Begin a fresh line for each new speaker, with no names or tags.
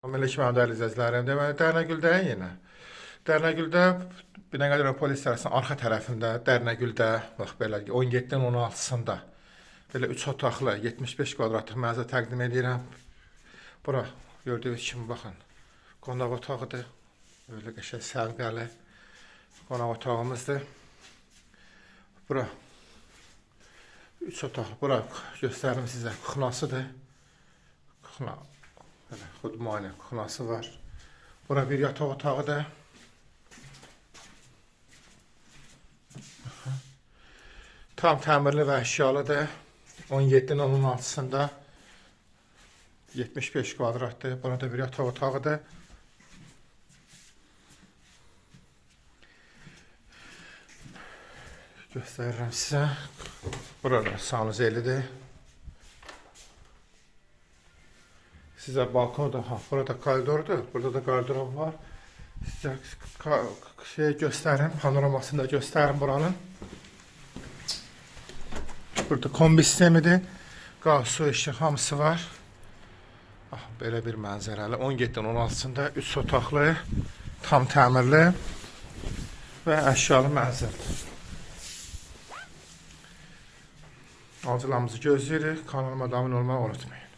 Aleyküm dəyərli izləyicilərim. Deməli, Dərnəgüldəyəm yenə. Dərnəgüldə Binəqədi rayon polis idarəsinin arxa tərəfində Dərnəgüldə, bax belə 17-nin 16-sında belə 3 otaqlı 75 kvadratlıq mənzil təqdim edirəm. Bura gördüyünüz kimi baxın. Qonaq otağıdır. Belə qəşəng səliqəli qonaq otağımızdır. Bura 3 otaqlı. Bura göstərim sizə kuxnasıdır. Kuxna belə xudmani kuxnası var. Bura bir yataq otağıdır. Tam təmirli və əşyalıdır. 17-nin 16-sında 75 kvadratdır. Burada bir yataq otağıdır. Göstərirəm sizə. Burada sanuzelidir. Sizə balkonu da, ha, burada koridordur. Burada da qardırob var. Sizə şey göstərim, panoramasını da göstərim buranın. Burada kombi sistemidir. Qaz, su, işıq hamısı var. Ah, belə bir mənzərəli. 17-nin 16-sında 3 otaqlı, tam təmirli və əşyalı mənzildir. Alıcılarımızı gözləyirik. Kanalıma da abunə olmağı unutmayın.